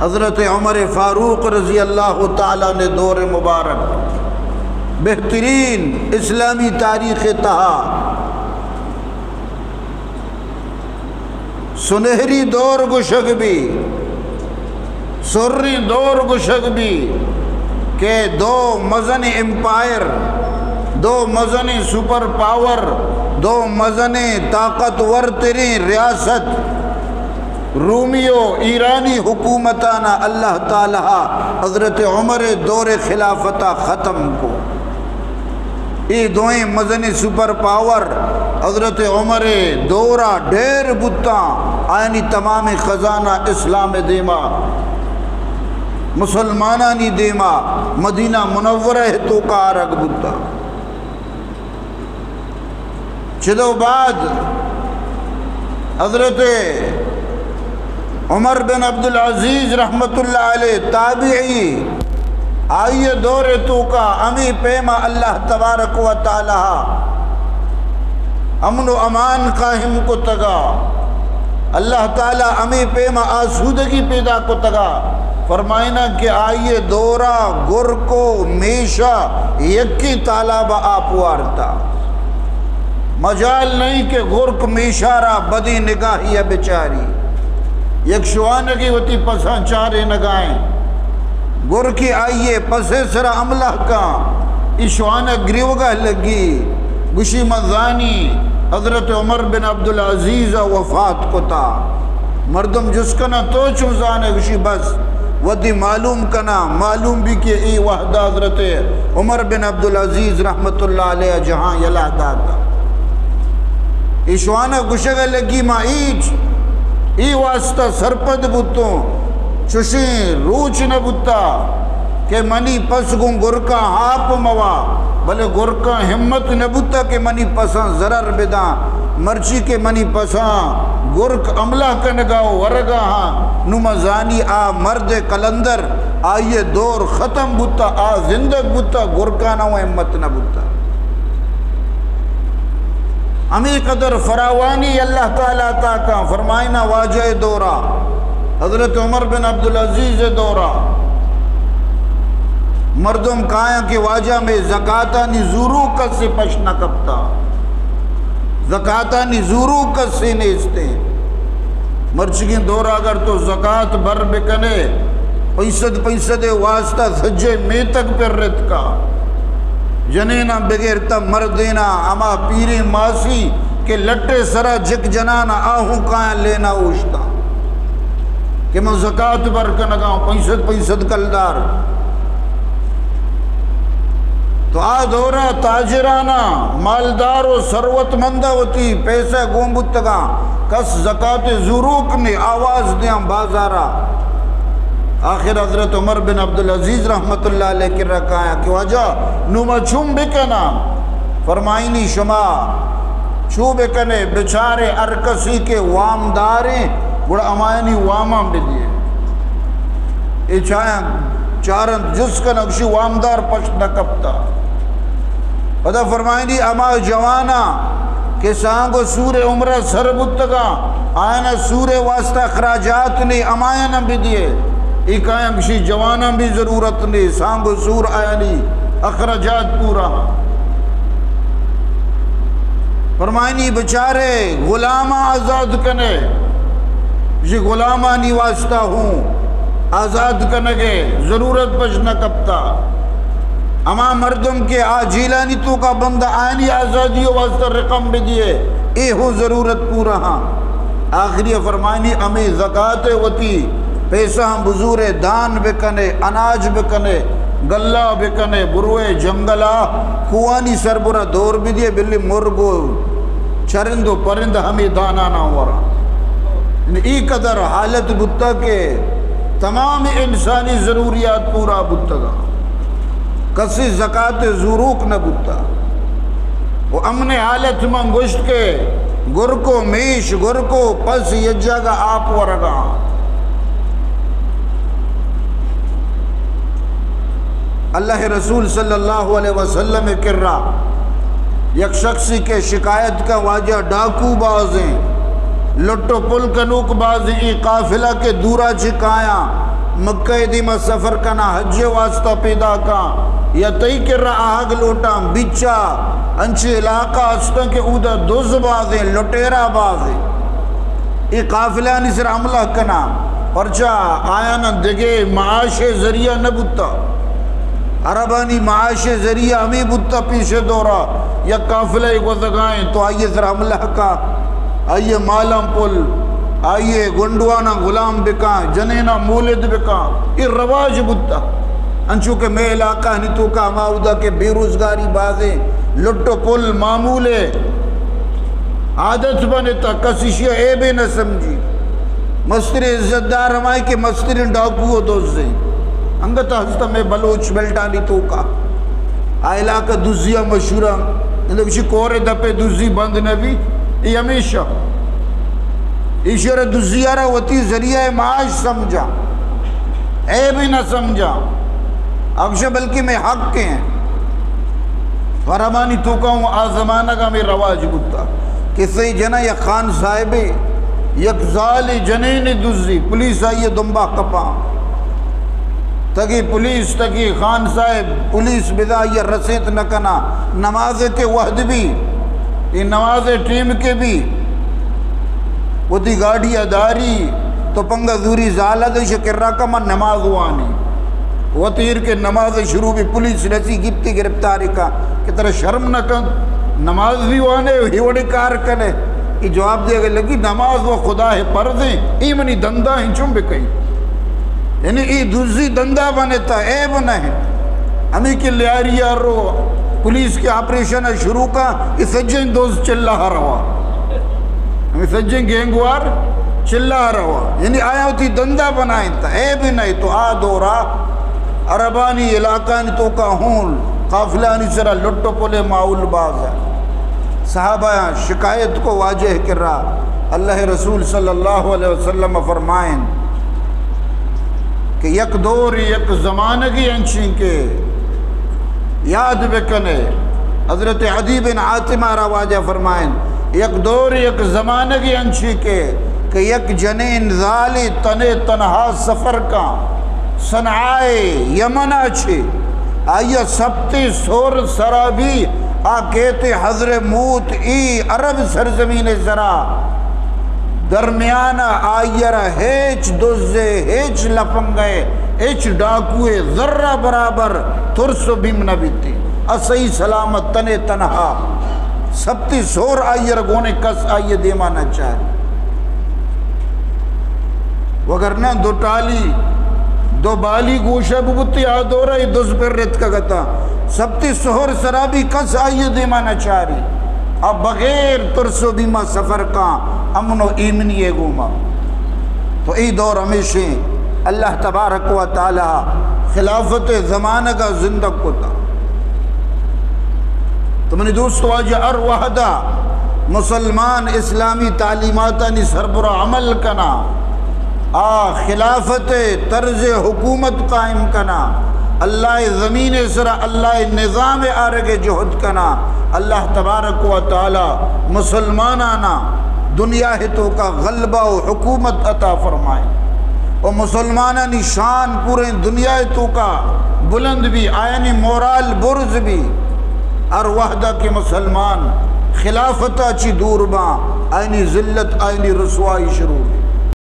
حضرت عمر فاروق رضی اللہ تعالیٰ نے دور مبارک، بہترین اسلامی تاریخ تہا سنہری دور گشگ بی، سریں دور گشگ بی کہ دو مزن امپائر، دو مزن سپر پاور، دو مزن طاقتور تریں ریاست، رومی و ایرانی حکومتانا اللہ تعالیٰ حضرت عمر دور خلافتا ختم کو۔ اے دوئیں مزن سپر پاور حضرت عمر دورا ڈھیر بوتاں، آیانی تمام خزانہ اسلام دیما، مسلمانانی دیما، مدینہ منورہ توکا آرگ بوتاں۔ چدو بعد حضرت عمر بن عبدالعزیز رحمت اللہ علیہ، تابعی، آئی دور توکا ہمیں پیما اللہ تبارک و تعالیٰ امن و امان قائم کتگا، اللہ تعالیٰ ہمیں پیما آسودگی پیدا کتگا۔ فرمائنا کہ آئی دورا گرک و میشا یکیں تالابا آپ وارتا۔ مجال نہیں کہ گرک میشارا بدیں نگاہی بچاری۔ یک شوانگی وتی پساں چارے نگائیں۔ گرکی آئیے پسے سرا حملہ کاں۔ ای شوانگ گریوگا لگی۔ گشی من زانی حضرت عمر بن عبدالعزیز وفات کتا۔ مردم جست کنا تو چون زانے؟ گشی بس وتی معلوم کنا، معلوم بی کہ ای وحدہ حضرت عمر بن عبدالعزیز رحمت اللہ علیہ جہاں یلہ داتا۔ ای شوانگ گشگ لگی ما ایچ ای واسطہ سرپد بوتوں، چشیں روچ نہ بوتا کہ منی پس گوں گرکاں آپ موا، بلے گرکاں ہمت نہ بوتا کہ منی پساں ضرر بداں، مرچی کہ منی پساں گرک حملہ کنگا و ورگا ہاں، نو ما زانی آ مرد قلندر، آئی دور ختم بوتا، آ زندگ بوتا، گرکاں نہ ہمت نہ بوتا۔ ہمیں قدر فراوانی اللہ تعالیٰ عطا کاں۔ فرمائنا واجہ دورا، حضرت عمر بن عبدالعزیز دورا مردم کایاں کہ واجہ میں زکاتانی زورو کس پش نہ کپتا، زکاتانی زورو کس نیستے۔ مرچگیں دورا اگر تو زکات بر بکنے، پیسد پیسد واسطہ سجے میتگ پر رتکا۔ جنیناں بگیر تا مردیناں، ہما پیریں ماسی کہ لٹے سرا جک جنان آہوں کایاں لینا اوشتا کہ من زکات بر کنگاں، پیسد پیسد کلدار۔ تو آ دورا تاجرانا، مالدار و ثروت مندا وتی پیسہ گون بوتگاں، کس زکات زوروک نے آواز دیاں بازارا۔ آخر حضرت عمر بن عبدالعزیز رحمت اللہ علیہ کرا کایا کہ واجہ نو ما چون بکنا؟ فرمائنی شما چو بکنے، بچارے ہر کسی کہ وامداریں گڑا ہمایانی واماں بدیے۔ اے چایاں چارنت جست کنگ شی وامدار پشت نہ کپتا۔ پدا فرمائنی ہما جوانا کہ سانگ و سور عمرہ سر بوتگاں، آیانا سور واسطہ اخراجات نے، ہمایانا بدیے۔ اے کایاں گشی جواناں بھی ضرورت نے، سانگ و سور آیانی اخراجات پورا۔ فرمائنی بچارے غلاماں آزاد کنے، یہ غلامانی واسطہ ہوں آزاد کنگے ضرورت پش نہ کپتا۔ ہما مردم کہ آ جیلانی توکا بند آنی آزادی واسطہ رقم بدیے، اے ہو ضرورت پورا ہاں۔ آخری فرمانی ہمیں زکات وتی پیسہ ہم بزورے دان بکنے، اناج بکنے، گلہ بکنے، بروے جنگلا کوانی سربرا دور بدیے، بلی مرگ و چرند و پرند ہمیں دانانا ورا۔ ای قدر حالت بوتا کہ تمام انسانی ضروریات پورا بوتگا، کسی زکات زوروک نہ بوتا۔ و امن حالت من گوشت کہ گرک و میش، گرک و پس یک جاگہ آپ ورگا۔ اللہ رسول صلی اللہ علیہ وسلم کرا یک شخصی کہ شکایت کا واجہ ڈاکو بازیں، لٹ و پل کنوک بازیں، ای قافلہ کے دورا چکایاں، مکہ ءِ دیما سفر کناں، حج ءِ واسطہ پیداکاں، یا تئی کرا آہگ لوٹاں، بچا انچیں علاقہ استاں کہ اودا دز بازیں، لٹیرا بازیں، اے قافلہانی سرا حملہ کناں، پرچا آیاناں دگہ معاش ءِ ذریعہ نہ بوتا۔ عربانی معاش ءِ ذریعہ ہمے بوتا پیش ءِ دورا، یک قافلہ ءَ گوزگائیں تو آئی ءِ سرا حملہ کا، آئی ءِ مالاں پل، آئی ءِ گونڈواناں غلام بکاں، جنیناں مولد بکاں، اے رواج بوتا۔ انچو کہ مئے علاقہانی توکا ہما اودا کہ بے روزگاری بازیں، لٹ و پل معمولے، عادت بنتا، کس ایشی ءَ عیبے نہ سمجھی۔ مستریں عزت دار ہمائیں کہ مستریں ڈاکو و دزیں۔ انگت ہست مئے بلوچ بیلٹانی توکا۔ آ علاقہ دزی ءَ مشہور ءَ۔ اندر کسی کور دپے دزی بند نہ بی۔ اے ہمیشہ ایشی ءَ را دزی ءَ را وتی ذریعہ معاش سمجھا، عیب نہ سمجھا۔ اگشہ بلکہ مئے حق ہیں۔ عربانی توکا ہوں آ زمانگ ہمیں رواج بوتا۔ کسے جنا یا خان صاحبے، یک زالے جنینے دزی، پولیس آئی ءِ دمبا کپاں۔ تگی پولیس، تگی خان صاحب، پولیس بدا آئی ءَ رسیت نہ کنا۔ نماز تے وہد بی، اے نماز ٹیم کے بی، وتی گاڑی ءَ داری، تو پنگا زوری زالہ دے شہ کرا کا من نماز وانی۔ وتی ایر کے نماز شروع بی، پولیس رسی گپتی گرفتاری کا کہ ترا شرم نہ کن، نماز بھی وانے، ہی وڑی کار کنے۔ اے جواب دے گئے لگی، نماز و خدا ہے فرض ہیں، اے منی دندا ہیں چون بکئی۔ یعنی اے دزی دندا بنتا، عیب نہ ہے۔ ہمیں کہ لیاری رو پولیس کے آپریشن شروع کا، اے سجن دوز چلا روا۔ ہمیں سجن گینگوار چلا روا۔ یعنی آیا وتی دندا بنائیں تا، عیب نہ ہے۔ تو آ دورا عربانی علاقانی توکا ہون قافلانی سرا لٹ و پلے ماحول باز ہے۔ صحابہ شکایت کو واجہ کرا، اللہ رسول صلی اللہ علیہ وسلم فرمائیں کہ یک دور، یک زمانگی انچیں کہ یاد بکنے، حضرت عدی بن حاتم را واجہ فرمائیں، یک دور، یک زمانگی انچیں کہ، کہ یک جنین زالی تنے تنہا سفر کا، صنعاء یمن چے، آئی سپتی سور سرا بی، آ کیت حضرموت ای عرب سرزمین سرا، درمیان آئیر ہیچ دزے، ہیچ لفنگے، ہیچ ڈاکوے ذرہ برابر ترس و بیم نہ بیتی۔ اسئی سلامت تنے تنہا، سپتی سور آئیر گونے، کس آئی دیما نہ چاری۔ وگرنہ دو ٹالی، دو بالی گوشہ ببوتی، آ دورہ ای دز پر رتکگتا۔ سپتی سہر سرا بی، کس آئی دیما نہ چاری۔ آ بغیر ترس و بیما سفر کا، امن و ایمنی گوما۔ تو ای دور ہمیشیں اللہ تبارک و تعالی خلافت زمانگا زندگ کتا۔ تو منی دوست، واجہ، ہر وہدا مسلمان اسلامی تعلیماتانی سربرا عمل کنا، آ خلافت طرز حکومت قائم کنا، اللہ زمین سرا اللہ نظام آرگ جہد کنا، اللہ تبارک و تعالی مسلمانانا دنیا توکا غلبہ و حکومت عطا فرمائے۔ و مسلمانانی شان پوریں دنیا توکا بلند بی، آیانی مورال برز بی۔ ہر وہدا کہ مسلمان خلافتا چی دور باں، آیانی ذلت، آیانی رسوائی شروع بی۔